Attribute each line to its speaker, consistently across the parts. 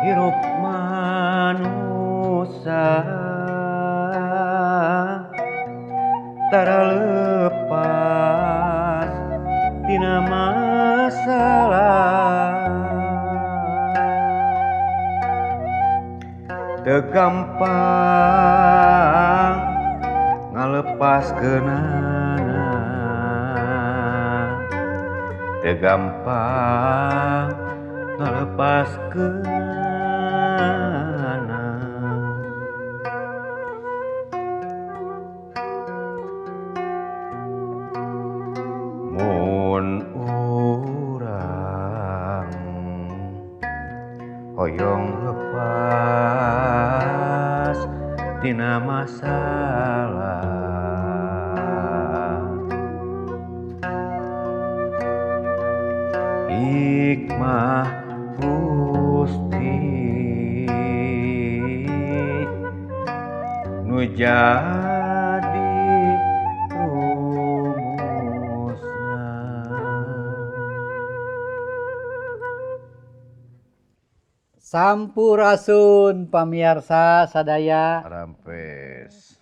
Speaker 1: Hirup manusia tara lepas tina masalah, teu gampang ngalepaskeunana, teu gampang ngalepaskeunana. Mun urang hoyong lepas tina masalah, hikmah Gusti nu jadi rumusna.
Speaker 2: Sampurasun pamiarsa sadaya.
Speaker 1: Rampes.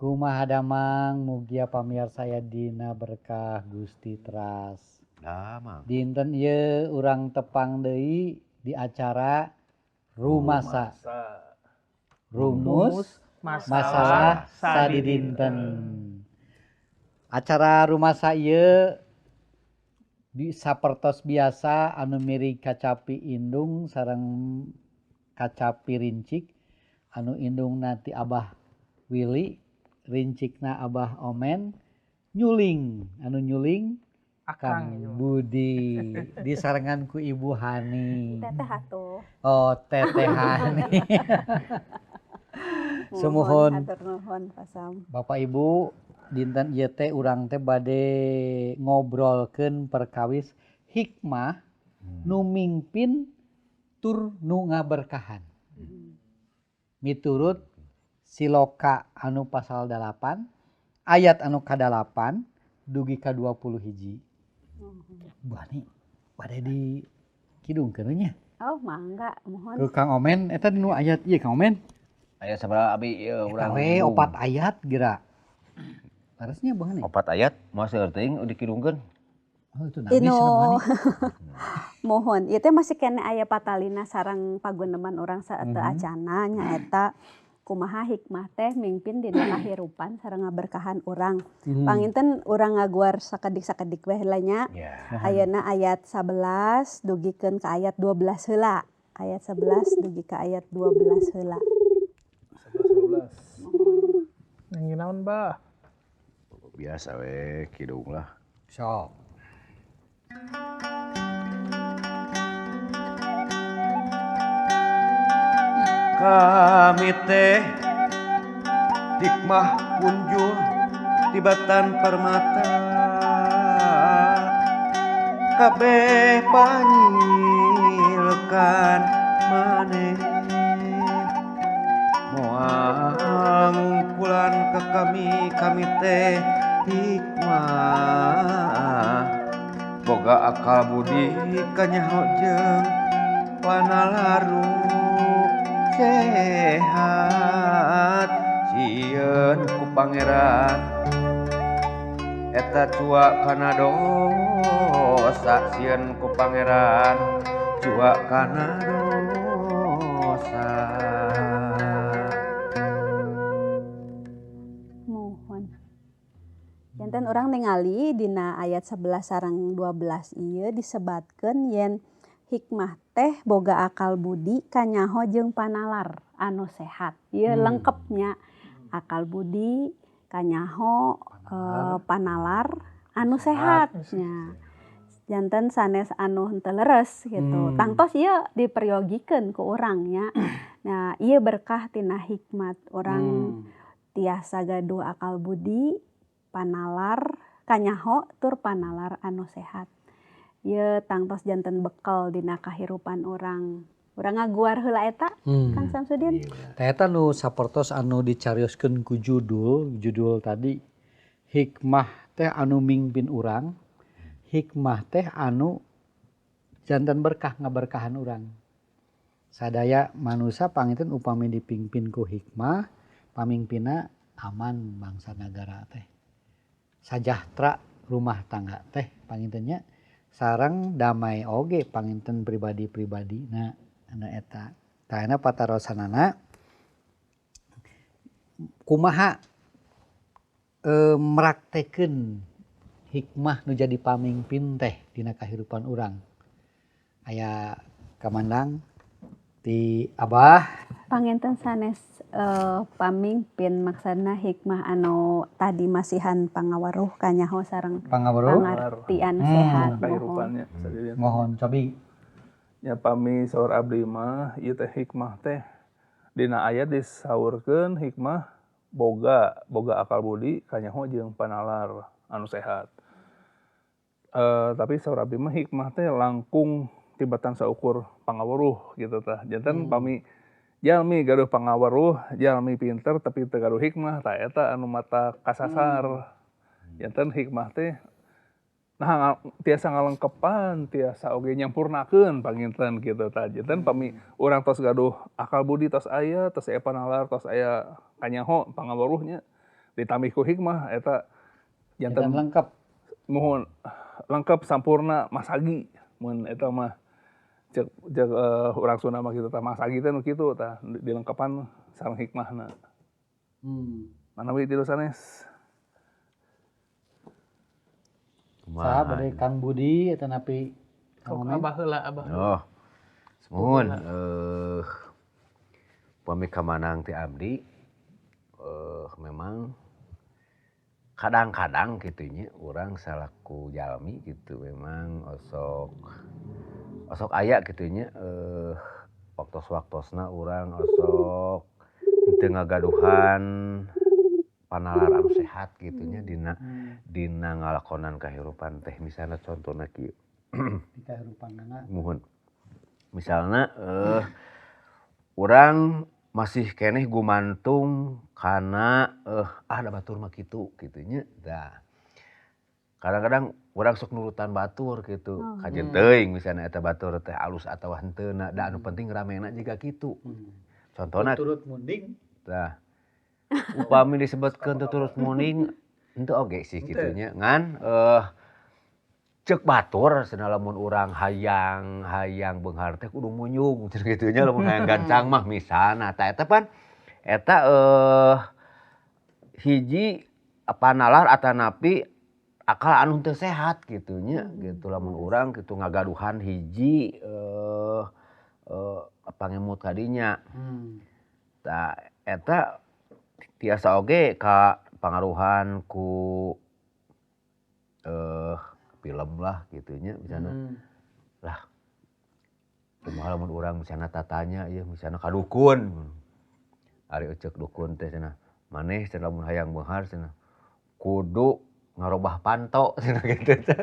Speaker 2: Kumaha damang mugia pamiarsa aya dina berkah Gusti teras.
Speaker 1: Damang.
Speaker 2: Dinten ieu urang tepang deui di acara Rumasa. Rumus Masalah Sadidinten. Acara Rumasa ieu di sapertos biasa anu miring kacapi indung sareng kacapi rincik, anu indung nanti Abah Willy, rincikna Abah Omen, nyuling anu nyuling Kang Budi disarengan ku Ibu Hani.
Speaker 3: Teteh atuh.
Speaker 2: Oh, Teteh Hani. Sumuhun. Bapak Ibu, dinten ieu teh urang teh bade ngobrolkeun perkawis hikmah nu mingpin tur nu ngaberkahan. Miturut Siloka anu pasal 8 ayat anu ka-8 dugi ka 21. Bu Hani, bade di kidungkeun nya.
Speaker 3: Oh, mangga, mohon.
Speaker 2: Ke Kang Omen eta nu ayat ieu Kang Omen.
Speaker 1: Ayat sabaraha abi ieu urang?
Speaker 2: We 4 ayat geura. Harusnya Bu Hani.
Speaker 1: 4 ayat moal seueur teuing dikidungkeun.
Speaker 2: Oh, itu nangis cenah Bu Hani.
Speaker 3: Mohon, ieu teh masih keneh aya patalina sareng paguneman urang saeuteung acana nyaeta kumaha hikmah teh mingpin dina kahirupan sareng ngaberkahan urang. Panginten urang ngaguar sakedik-sakedik we heula nya.
Speaker 1: Yeah.
Speaker 3: Ayeuna ayat 11 dugikeun ka ayat 12 heula. Ayat 11 dugi ka ayat 12 heula.
Speaker 4: 11 12. Nyanyi naon, Bah?
Speaker 1: Biasa we kidung lah.
Speaker 2: Sok.
Speaker 1: Kami teh hikmah punjul tibatan permata, kabeh panyilekan maneh, moal ngungkulan ke kami, kami teh hikmah boga akal budi kanyaho jeung panalaru. sehat sieun ku pangeran eta cua kana dosa sieun ku pangeran cua kana dosa.
Speaker 3: Mohon. Janten urang ningali dina ayat 11 sareng 12 ieu disebatkeun yen hikmah teh boga akal budi kanyaho jeung panalar anu sehat. Ieu lengkepnya akal budi kanyaho panalar anu sehat nya. Janten sanes anu henteu leres gitu. Tangtos ieu diperyogikeun ku urang nya. Nah, ieu berkah tina hikmat urang tiasa gaduh akal budi panalar kanyaho tur panalar anu sehat. Ieu tangtos janten bekal dina kahirupan urang. Urang ngaguar heula eta Kang Samsudin.
Speaker 2: Tah eta nu sapertos anu dicarioskeun ku judul tadi hikmah teh anu mingpin urang, hikmah teh anu janten berkah ngaberkahan urang. Sadaya manusia panginten upami dipingpin ku hikmah, pamingpinna aman bangsa nagara teh. Sajahtra rumah tangga teh pangintennya sareng damai oge panginten pribadi-pribadi na anu eta. Tah ayeuna patarosanana kumaha meraktekeun hikmah nu jadi pamingpin teh dina kahirupan urang. Aya kamandang ti Abah.
Speaker 3: Panginten sanes pamingpin maksudna hikmah anu tadi masihan pangaweruh kanyaho sareng
Speaker 2: pangaweruh
Speaker 3: pangartian sehat
Speaker 4: kahirupannya.
Speaker 2: Mohon cobi.
Speaker 4: Nya pami saur abdi mah ieu teh hikmah teh dina ayat disaurkeun hikmah boga akal budi kanyaho jeung panalar anu sehat. Tapi saur abdi mah hikmah teh langkung tibatan saukur pangaweruh gitu tah. Janten pami jalmi gaduh pangaweruh, jalmi pinter tapi teu gaduh hikmah tah eta anu mata kasasar. Janten hikmah teh nah tiasa ngalengkepan, tiasa oge nyampurnakeun panginten gitu tah. Janten pami urang tos gaduh akal budi tos aya, tos aya panalar, tos aya kanyaho pangaweruhnya ditambih ku hikmah eta janten
Speaker 2: lengkap.
Speaker 4: Muhun lengkap sampurna masagi mun eta mah cek urang Sunda mah kitu tah masagi teh nu kitu tah dilengkepan sareng hikmahna. Manawi tilu sanes.
Speaker 2: Saha bade Kang Budi eta napi Kang Omen?
Speaker 4: Abah heula abah.
Speaker 1: Oh. Muhun pami kamanang ti abdi memang kadang-kadang kitu nya urang salaku jalmi gitu memang osok aya kitu nya waktos-waktosna urang osok teu ngagaduhan panalar anu sehat kitu nya dina ngalakonan kahirupan teh misalna contona kieu.
Speaker 2: Di kahirupanana.
Speaker 1: Muhun. Misalna urang masih keneh gumantung kana da batur mah kitu kitu nya. Tah. Kadang-kadang urang sok nurutan batur kitu. Kajen teuing misalna eta batur teh alus atawa henteu na da anu penting ramena jiga kitu. Contona
Speaker 2: turut munding.
Speaker 1: Tah. Upami disebutkeun turut munding henteu oge sih kitu nya. Ngan ceuk batur cenah lamun urang hayang beunghar teh kudu munyung cenah kitu nya lamun hayang gancang mah misalna tah eta pan eta hiji panalar atanapi akal anu teu sehat kitu nya gitu lamun urang kitu ngagaduhan hiji pangemut kadinya. Tah eta tiasa oge ka pangaruhan ku film lah gitu nya misalna. Lah kumaha lamun urang misalna tatanya ieu misalna ka dukun. Ari euceuk dukun teh cenah maneh cenah lamun hayang beunghar cenah kudu ngarobah panto cenah kitu teh.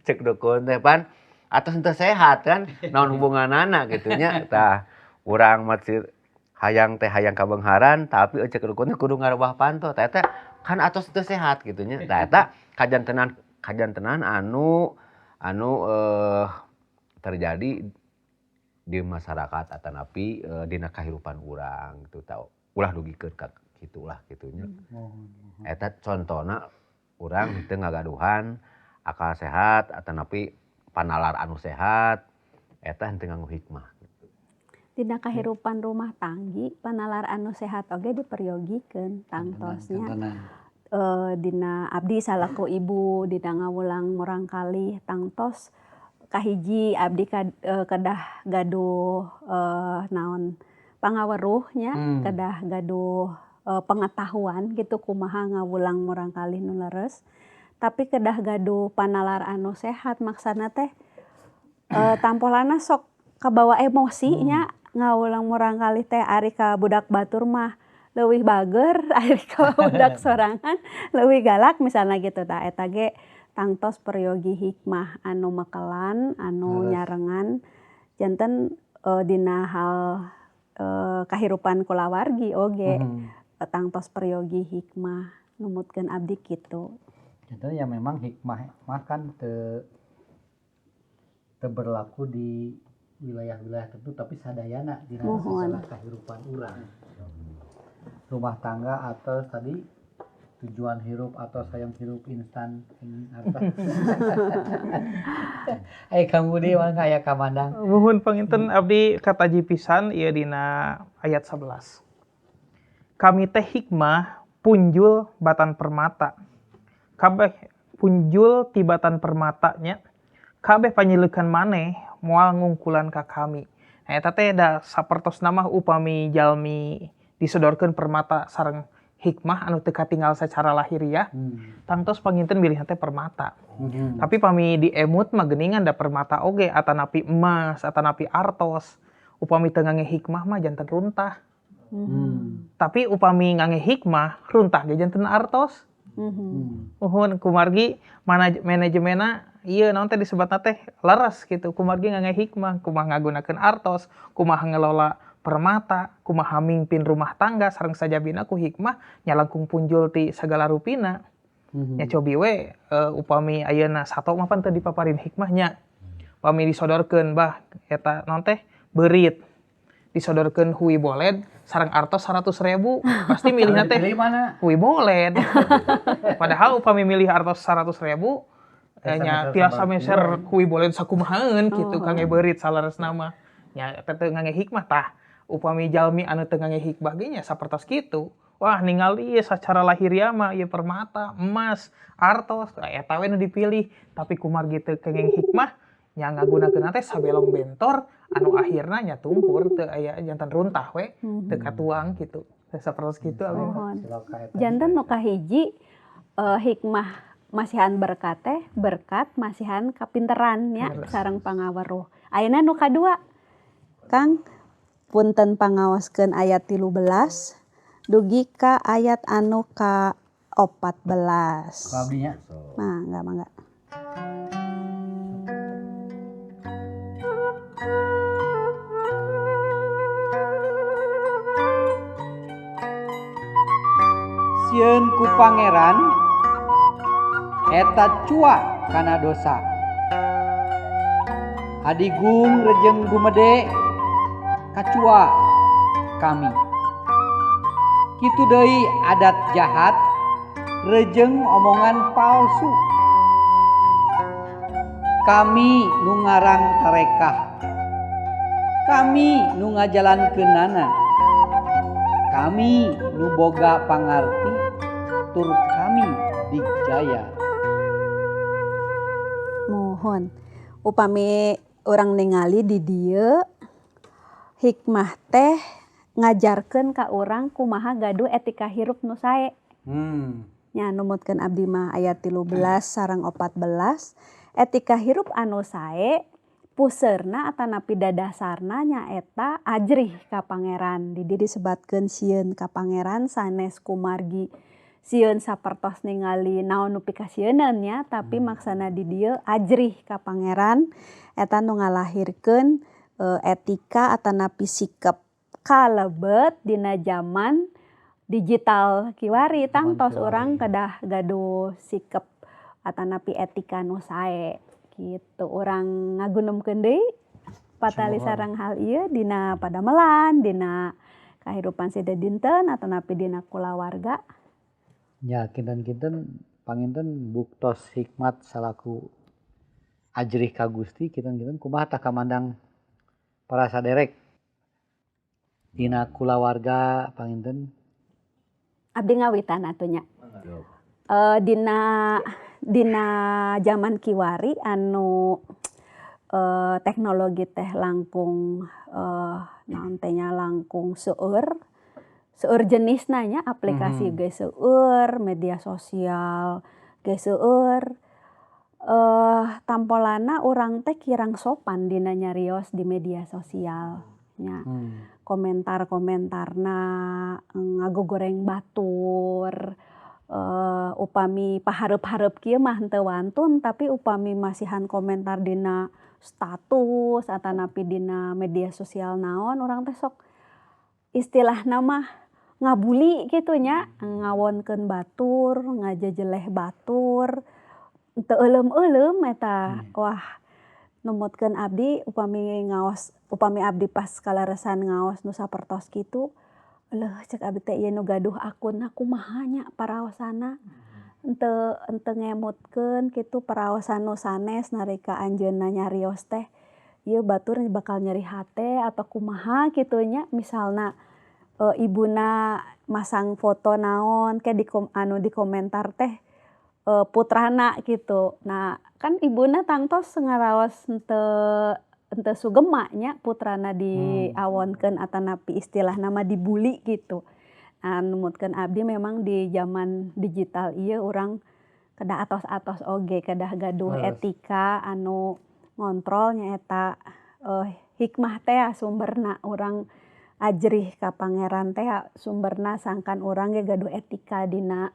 Speaker 1: Ceuk dukun teh pan atos henteu sehat kan naon hubunganana kitu nya. Tah urang mah hayang teh hayang kabeungharan tapi euceuk dukun teh kudu ngarobah panto. Tah eta kan atos teu sehat kitu nya. Tah eta kajantenan anu terjadi di masyarakat atanapi dina kahirupan urang gitu tah ulah dugikeun ka kitu lah kitu nya. Eta contona urang teu ngagaduhan akal sehat atanapi panalar anu sehat eta henteu nganggo hikmah gitu.
Speaker 3: Dina kahirupan rumah tanggi panalar anu sehat oge diperyogikeun tangtosnya. Dina abdi salaku ibu dina ngawulang murangkalih tangtos kahiji abdi kedah gaduh naon pangaweruh nya kedah gaduh pengetahuan gitu kumaha ngawulang murangkalih nu leres tapi kedah gaduh panalar anu sehat maksana teh tampolana sok kabawa emosi nya ngawulang murangkalih teh ari ka budak batur mah leuwih bager ari ka budak sorangan leuwih galak misalna gitu tah eta ge tangtos peryogi hikmah anu mekelan anu nyarengan janten dina hal kahirupan kulawargi oge tangtos peryogi hikmah numutkeun abdi kitu.
Speaker 2: Janten ya memang hikmah mah kan teu berlaku di wilayah-wilayah tertentu tapi sadayana dina secara kahirupan urang. Rumah tangga atau tadi tujuan hirup atau sayang hirup instan apa. Ai Kang Budi mah aya kamandang.
Speaker 5: Muhun panginten abdi kataji pisan ieu dina ayat 11. Kami teh hikmah punjul batan permata. Kabeh punjul tibatan permatanya. Kabeh panyileukan maneh moal ngungkulan ka kami. Nah eta teh da sapertos mah upami jalmi disodorkeun permata sareng hikmah anu teu katinggal secara lahiriah, tangtos panginten milihna teh permata. Tapi pami diemut mah geuningan da permata oge atanapi emas, atanapi artos. Upami teu ngangge hikmah mah janten runtah. Tapi upami ngangge hikmah, runtah ge janten artos. Uhun kumargi manajemenna ieu naon teh disebatna teh leres gitu. Kumargi ngangge hikmah, kumaha ngagunakeun artos, kumaha ngelola permata, kumaha mingpin rumah tangga sareng sajabina ku hikmah nya langkung punjul ti sagala rupina. Nya cobi we upami ayeuna sato mah pan teu dipaparin hikmahnya. Upami disodorkeun bah eta naon teh beurit. Disodorkeun hui boled sareng artos 100.000 pasti milihna teh hui boled. Padahal upami milih artos 100.000 nya tiasa meser hui boled sakumahaeun kitu kangge beurit saleresna mah. Nya teh teu ngangge hikmah tah. Upami jalmi anu teu ngangge hikmah ge nya sapertos kitu. Wah ningali ieu sacara lahiriah mah ieu permata, emas, artos, eta we nu dipilih. Tapi kumargi teu kenging hikmah nya ngagunakeunna teh sabelong bentor anu akhirna nya tumpur teu aya janten runtah we teu katuang kitu. Sapertos kitu abdi.
Speaker 3: Janten nu kahiji hikmah masihan berkat teh berkat masihan kapinteran nya sareng pangaweruh. Ayeuna nu kadua Kang punten pangaoskeun ayat 13 dugi ka ayat anu ka 14.
Speaker 2: Abdinya.
Speaker 3: Mangga mangga.
Speaker 2: Sieun ku pangeran eta cua kana dosa. Adigung rejeng gumede kacua kami. Kitu deui adat jahat rejeng omongan palsu. Kami nu ngarang tarekah. Kami nu ngajalankeunana. Kami nu boga pangarti tur kami dijaya.
Speaker 3: Mohon upami urang ningali di dieu hikmah teh ngajarkeun ka urang kumaha gaduh etika hirup nu sae. Nya numutkeun abdi mah ayat 13 sareng 14 etika hirup anu sae puseurna atanapi dadasarna nyaeta ajrih ka pangeran. Di dieu disebatkeun sieun ka pangeran sanes kumargi sieun sapertos ningali naon nu pikasieunneun nya tapi maksana di dieu ajrih ka pangeran eta nu ngalahirkeun etika atanapi sikep kalebet dina jaman digital kiwari tangtos urang kedah gaduh sikep atanapi etika nu sae gitu. Urang ngagunemkeun deui. Patali sareng hal ieu dina padamelan, dina kahirupan sadidinten atanapi dina kulawarga.
Speaker 2: Nya kinten-kinten panginten buktos hikmat salaku ajrih ka Gusti kinten-kinten kumaha tah kamandang para saderek dina kulawarga panginten.
Speaker 3: Abdi ngawitan atuh nya. Dina dina zaman kiwari anu teknologi teh langkung naon teh nya langkung seueur, seueur jenisna nya aplikasi ge seueur, media sosial ge seueur, tampolana urang teh kirang sopan dina nyarios di media sosial nya. Komentar-komentarna ngagogoreng batur, upami pahareup-hareup kieu mah henteu wantun tapi upami masihan komentar dina status atanapi dina media sosial naon urang teh sok istilahna mah ngabuli kitu nya, ngawonkeun batur, ngajejeleh batur, teu euleum-euleum eta. Wah, numutkeun abdi upami ngaos upami abdi pas kaleresan ngaos nu sapertos kitu, leuh cek abdi teh ieu nu gaduh akunna kumaha nya paraosana, henteu henteu ngemutkeun kitu paraosan nu sanes nalika anjeunna nyarios teh ieu batur bakal nyeri hate atau kumaha kitu nya. Misalna ibuna masang foto naon ke di anu di komentar teh putrana kitu. Nah, kan ibuna tangtos ngaraos henteu henteu sugema nya putrana diawonkeun atanapi istilahna mah dibuli gitu. Nah, numutkeun abdi memang di zaman digital ieu urang kedah atos-atos oge kedah gaduh etika anu ngontrol nyaeta hikmah teh sumberna urang ajrih ka Pangeran teh sumberna sangkan urang ge gaduh etika dina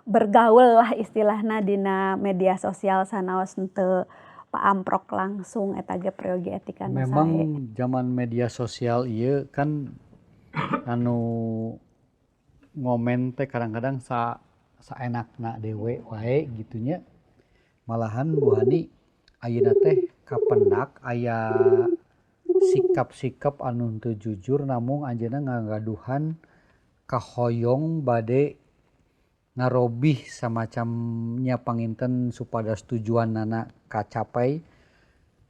Speaker 3: bergaul lah istilahna dina media sosial sanaos henteu paamprok langsung eta ge peryogi etika nu sae.
Speaker 2: Memang zaman media sosial ieu kan anu ngomen teh kadang-kadang saenakna dewe wae gitu nya. Malahan Bu Hani ayeuna teh kapendak aya sikap-sikap anu henteu jujur namung anjeunna ngagaduhan kahoyong bade ngarobih samacamnya panginten supados tujuanana kacapai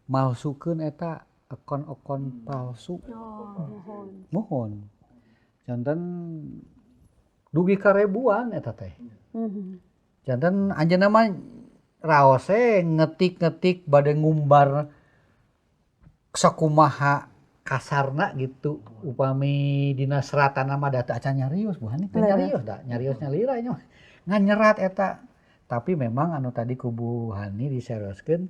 Speaker 2: malsukeun eta akun-akun palsu.
Speaker 3: Oh, muhun.
Speaker 2: Muhun. Janten dugi ka ribuan eta teh. Janten anjeunna mah raos we ngetik-ngetik bade ngumbar sakumaha kasarna gitu. Upami dina seratana mah da teu acan nyarios Bu Hani teu nyarios da nyarios nyalira nya mah. Ngan nyerat eta. Tapi memang anu tadi ku Bu Hani disarioskeun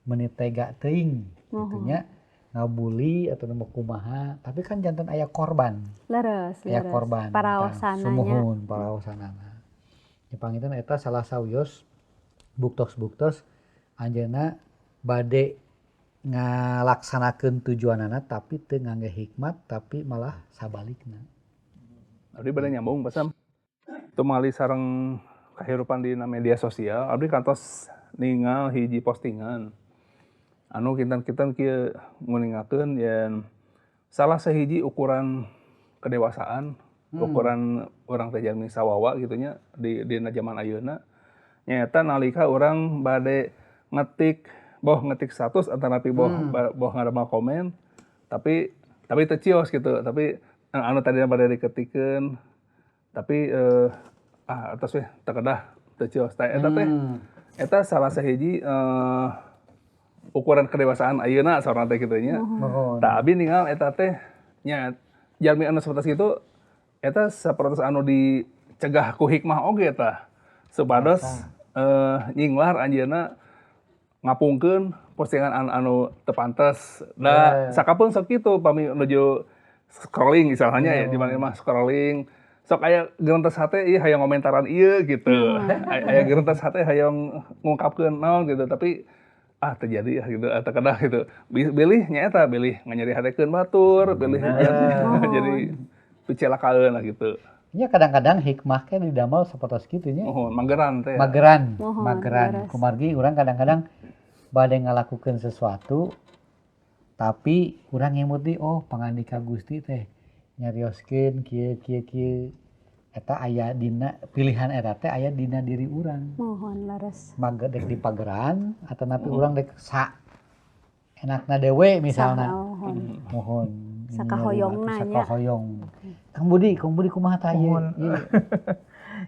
Speaker 2: meuni tega teuing kitu nya ngabuli atau nu kumaha tapi kan janten aya korban.
Speaker 3: Leres,
Speaker 2: aya
Speaker 3: leres.
Speaker 2: Korban.
Speaker 3: Paraosanana.
Speaker 2: Sumuhun paraosanana. Nya panginten eta salah sawios buktos-buktos anjeunna bade ngalaksanakeun tujuanana tapi teu ngangge hikmat tapi malah sabalikna.
Speaker 4: Abdi bade nyambung Pak Sam. Tumali sareng kahirupan dina media sosial, abdi kantos ningal hiji postingan anu kinten-kinten kieu nguningakeun yen salah sahiji ukuran kedewasaan, ukuran urang teh jalmi sawawa kitu nya di dina zaman ayeuna nyaeta nalika urang bade ngetik boh ngetik status atanapi boh boh ngadamel komen tapi teu cios gitu, tapi anu tadina bade diketikeun tapi atos weh teu kedah teu cios tah eta teh eta salah sahiji ukuran kedewasaan ayeuna saurang teh kitu nya. Tah abi ningal eta teh nya jalmi anu sapertos kitu eta sapertos anu dicegah ku hikmah oge tah supados nyinglar anjeunna ngapungkeun postingan anu teu pantes. Da sakapeung sok kitu pami nuju scrolling misalnya ya di mana mah scrolling sok aya gerentes hate ieu hayang ngomentaran ieu gitu. Aya gerentes hate hayang ngungkapkeun naon gitu tapi terjadi ya gitu atau kedah gitu. Bilih nyaeta bilih nganyeri hatekeun batur, bilih jadi picelakaeun lah gitu.
Speaker 2: Nya kadang-kadang hikmah ke didamel sapertos kitu nya.
Speaker 4: Oh, mageran teh.
Speaker 2: Mageran, mageran. Kumargi urang kadang-kadang bade ngalakukeun sesuatu Tapi urang ngemut di oh pangandika Gusti teh nyarioskeun kieu kieu kieu eta aya dina pilihan eta teh aya dina diri urang.
Speaker 3: Mohon leres.
Speaker 2: Maga dek di pageran atau napi urang dek sa enakna dewe misalna. Mohon.
Speaker 3: Sakahoyongna nya.
Speaker 2: Sakahoyong. Kang Budi kumaha tah ieu?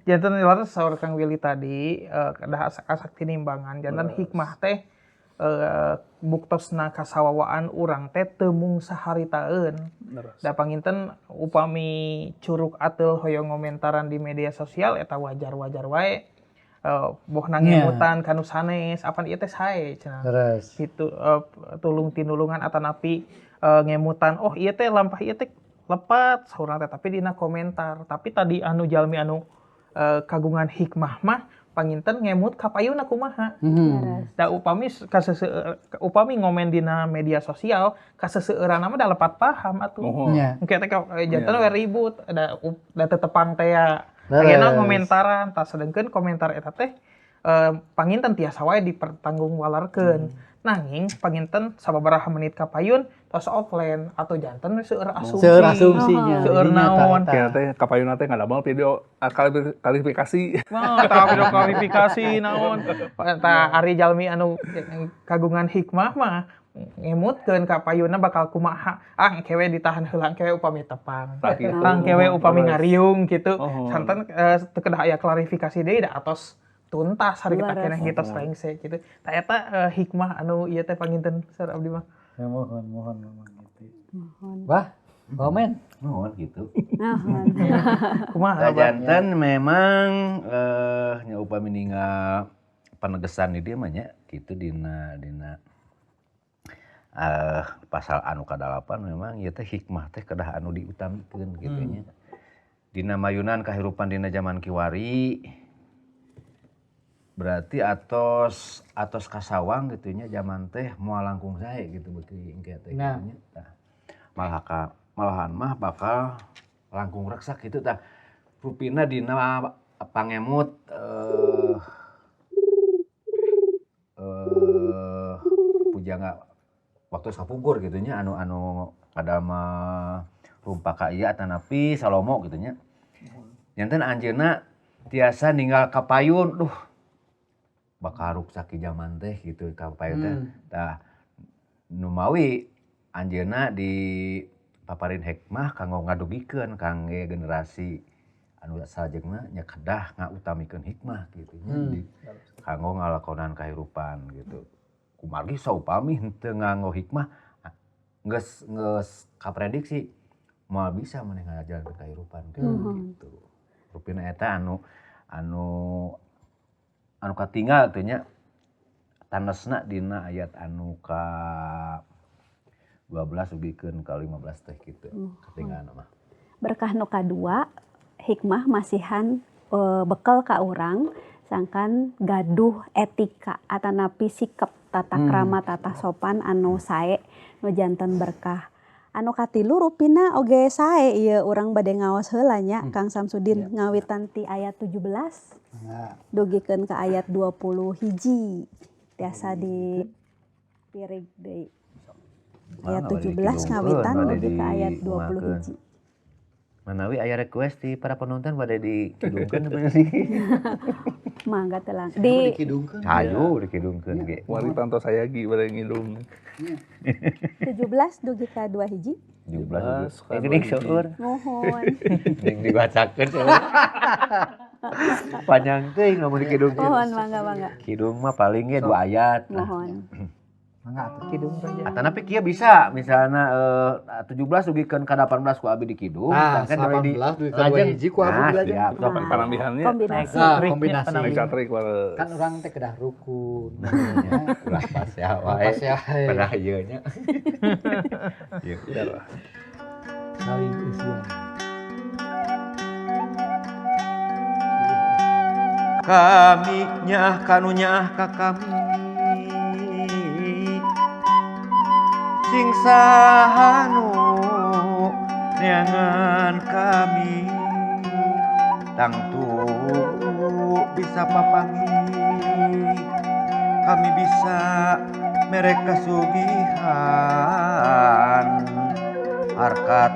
Speaker 5: Janten leres saur Kang Willy tadi kedah asak-asak tinimbangan janten hikmah teh buktosna kasawawaan urang teh teu mung saharitaeun. Da panginten upami curug ateul hoyong ngomentaran di media sosial eta wajar-wajar wae. Boh nangemutan kanu sanes apan ieu teh sae cenah. Kitu tulung tinulungan atanapi ngemutan oh ieu teh lampah ieu teh lepat saurang teh tapi dina komentar. Tapi tadi anu jalmi anu kagungan hikmah mah panginten ngemut kapayuna kumaha. Da upami upami ngomen dina media sosial kaseseueuranna mah da lepat paham atuh. Engke teh janten we ribut da tetepang teh ya. Ayeuna ngomentaran tah sedengkeun komentar eta teh panginten tiasa wae dipertanggung walarkeun. Nanging panginten sababaraha menit kapayun tos offline atau janten seueur asumsi.
Speaker 2: Seueur asumsinya.
Speaker 5: Seueur naon.
Speaker 4: Kira teh kapayunna teh ngadamel video klarifikasi.
Speaker 5: Wah, tah video klarifikasi naon. Tah ari jalmi anu kagungan hikmah mah ngemutkeun kapayunna bakal kumaha. Ah engke we ditahan heula engke we upami tepang. Engke we upami ngariung kitu. Santen teu kedah aya klarifikasi deui da atos tuntas hari kita keneh gitu rengse gitu. Tah eta hikmah anu ieu teh panginten saur abdi mah.
Speaker 2: Ya, mohon gitu. Mohon. Wah, komen.
Speaker 1: Mohon gitu.
Speaker 3: Mohon.
Speaker 5: Kumaha
Speaker 1: janten memang nya upami ninggal panegesan di dieu mah nya kitu dina pasal anu ka-8 memang ieu teh hikmah teh kedah anu diutamikeun kitu nya. Dina mayunan kahirupan dina zaman kiwari berarti atos kasawang gitu nya zaman teh moal langkung sae gitu beuki engke teh
Speaker 2: nah.
Speaker 1: Gitu nya tah. Malahan mah bakal langkung reksak gitu tah. Rupina dina pangemut pujangga waktu sapungkur gitu nya anu kadama rumpaka ieu atanapi Salomo gitu nya. Nyanten anjeunna tiasa ninggal kapayun duh bakal ruksak di zaman teh gitu kapayun teh. Tah numawi anjeunna di paparin hikmah kanggo ngadugikeun kangge generasi anu salajengna nya kedah ngautamikeun hikmah gitu nya kanggo ngalakonan kahirupan gitu. Kumargi saupami henteu nganggo hikmah geus kaprediksi moal bisa maneh ngajalankeun kahirupan gitu. Rupina eta anu katinggal teh nya tanesna dina ayat anu ka 12 dugikeun ka 15 teh kitu katinggalna mah.
Speaker 3: Berkah nu kadua hikmah masihan bekal ka urang sangkan gaduh etika atanapi sikap tata krama tata sopan anu sae nu janten berkah. Anu katilu rupina oge sae ieu urang bade ngaos heula nya Kang Samsudin ngawitan ti ayat 17 dugikeun ka ayat 20 hiji tiasa di pirig deui. Ayat 17 ngawitan dugi ka ayat 20 hiji.
Speaker 1: Manawi aya request di para penonton bade dikidungkeun apa sih?
Speaker 3: Mangga telang. Di
Speaker 2: dikidungkeun.
Speaker 1: Hayu dikidungkeun ge.
Speaker 4: Wari tantos sayagi bade ngidung.
Speaker 3: 17 dugi ka 2 hiji.
Speaker 1: 17. Geuning seueur.
Speaker 3: Nuhun.
Speaker 1: Ning dibacakeun seueur. Panjang teuing lamun dikidungkeun.
Speaker 3: Mohon mangga mangga.
Speaker 1: Kidung mah paling ge 2 ayat.
Speaker 3: Mohon.
Speaker 2: Mangga atuh
Speaker 5: kidung saja.
Speaker 1: Atanapi kieu bisa misalna 17 dugikeun ka 18 ku abi di kidung,
Speaker 2: nah, 18 dugi ka 2 hiji ku abi dilajeng.
Speaker 1: Siap, sok
Speaker 4: panambihannya.
Speaker 3: Kombinasi.
Speaker 2: Nah, kombinasi.
Speaker 4: Kan
Speaker 2: urang teh kedah rukun.
Speaker 1: Ulah pasea wae. Pedah ieu nya. Ieu.
Speaker 2: Saling usia.
Speaker 1: Kami nyaah kanu nyaah ka kami. Sing sahanu neangan kami tangtu bisa papangi kami bisa mere kasugihan harkat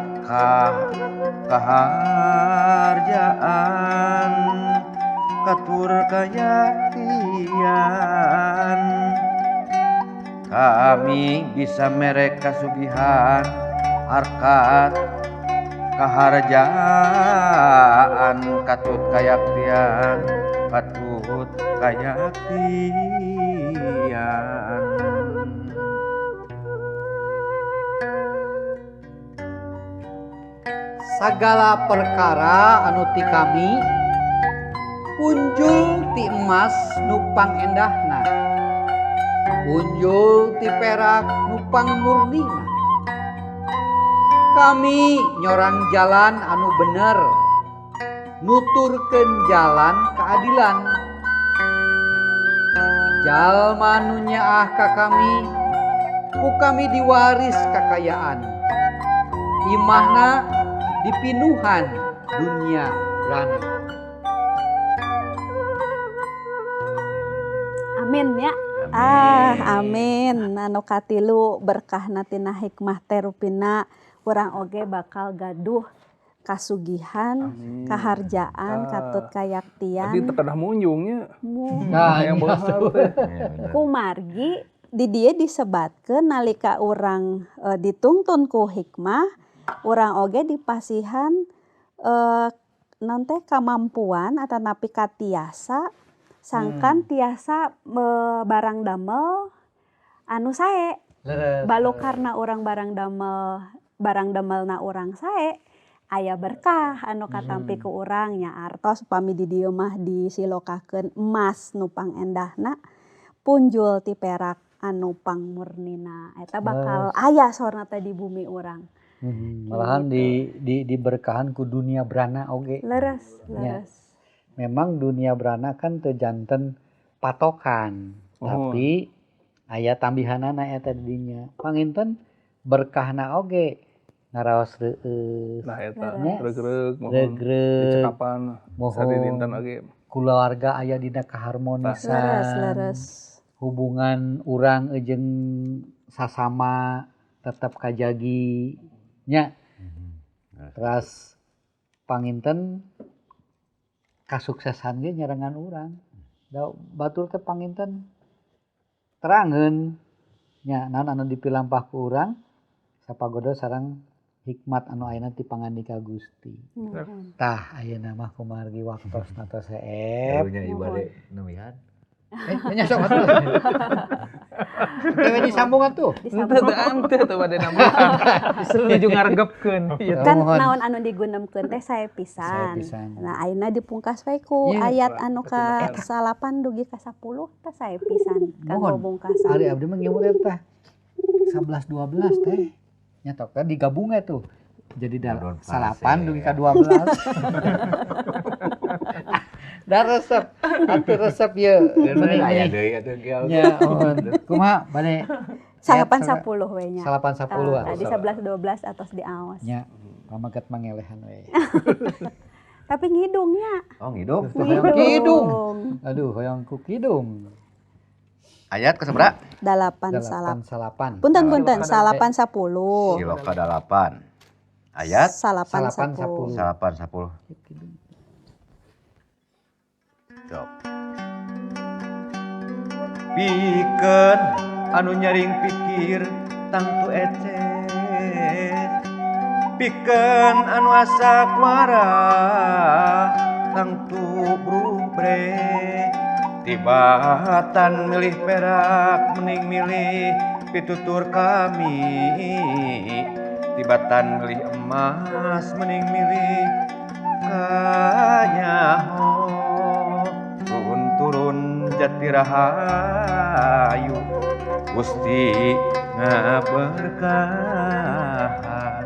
Speaker 1: kaharjaan katur kayaktian. Kami bisa mere kasugihan harkat kaharjaan katut kayaktian katut kayaktian.
Speaker 2: Sagala perkara anu ti kami punjul ti emas nu pangendahna, punjul ti perak nu pangmurnina. Kami nyorang jalan anu bener, nuturkeun jalan keadilan. Jalma nu nyaah ka kami, ku kami diwaris kakayaan. Imahna dipinuhan dunia rana.
Speaker 3: Amin ya. Ah, amin. Anu katilu berkahna tina hikmah teh rupina urang oge bakal gaduh kasugihan,
Speaker 4: amin,
Speaker 3: kaharjaan, katut kayaktian.
Speaker 4: Tadi teu kedah munjungnya.
Speaker 2: Nah,
Speaker 4: yang beunghar teh.
Speaker 3: Kumargi di dieu disebatkeun nalika urang ditungtun ku hikmah, urang oge dipasihan non teh kamampuan atanapi katiasa sangkan tiasa barang damel anu sae. Balu karena urang barang damelna urang sae aya berkah anu katampi ku urang nya artos upami di dieu mah disilokakeun emas nu pangendahna punjul ti perak anu pangmurnina eta bakal aya sorna teh di bumi urang.
Speaker 2: Malahan gitu. di diberkahan ku dunia brana oge.
Speaker 3: Leres, leres.
Speaker 2: Ya. Memang dunia brana kan teu janten patokan, tapi aya tambihanana eta di dinya. Panginten berkahna oge ngaraos reueus.
Speaker 4: Nah eta regreg mohon dicekapan sadidinten oge.
Speaker 2: Kulawarga aya dina kaharmonisan.
Speaker 3: Leres, leres.
Speaker 2: Hubungan urang jeung sasama tetap kajagi nya. Teras panginten kasuksesan ge nyarengan urang. Da batur teh panginten terangeun nya naon anu dipilampah ku urang sapagoda sareng hikmat anu ayeuna ti pangandika Gusti. Tah ayeuna mah kumargi waktosna tos seep.
Speaker 1: Karunya ieu bade nemihan.
Speaker 2: Nya sok atuh. Teh disambung atuh.
Speaker 5: Henteu teu bade nambahan. Justru nuju ngaregepkeun.
Speaker 3: Kan naon anu digunemkeun teh sae pisan. Nah ayeuna dipungkas we ku ayat anu ka 8 dugi ka 10 teh sae pisan kanggo bungkasan.
Speaker 2: Ari abdi mah ngemut eta 11 12 teh. Nya tok teh digabung we tuh. Jadi 8 dugi ka 12. Da resep, atuh resep ieu.
Speaker 1: Aya deui atuh ge.
Speaker 2: Nya, kumaha bade
Speaker 3: 8 10 we nya.
Speaker 2: 8 10.
Speaker 3: Tadi 11 12 atos diaos.
Speaker 2: Nya, pamaget mangelehan we.
Speaker 3: Tapi ngidungnya.
Speaker 1: Oh, ngidung.
Speaker 2: Hoyong kidung. Aduh, hoyong ku kidung.
Speaker 1: Ayat ke sabaraha?
Speaker 3: 8 8. Punten-punten, 8 10.
Speaker 1: Siloka 8. Ayat
Speaker 3: 8 10.
Speaker 1: 8 10. Cok. Pikeun anu nyaring pikir tangtu eces, pikeun anu asa kuara tangtu brubre. Tibatan milih perak mending milih pitutur kami, tibatan milih emas mending milih kanyaho. Turun jati rahayu Gusti ngaberkahan.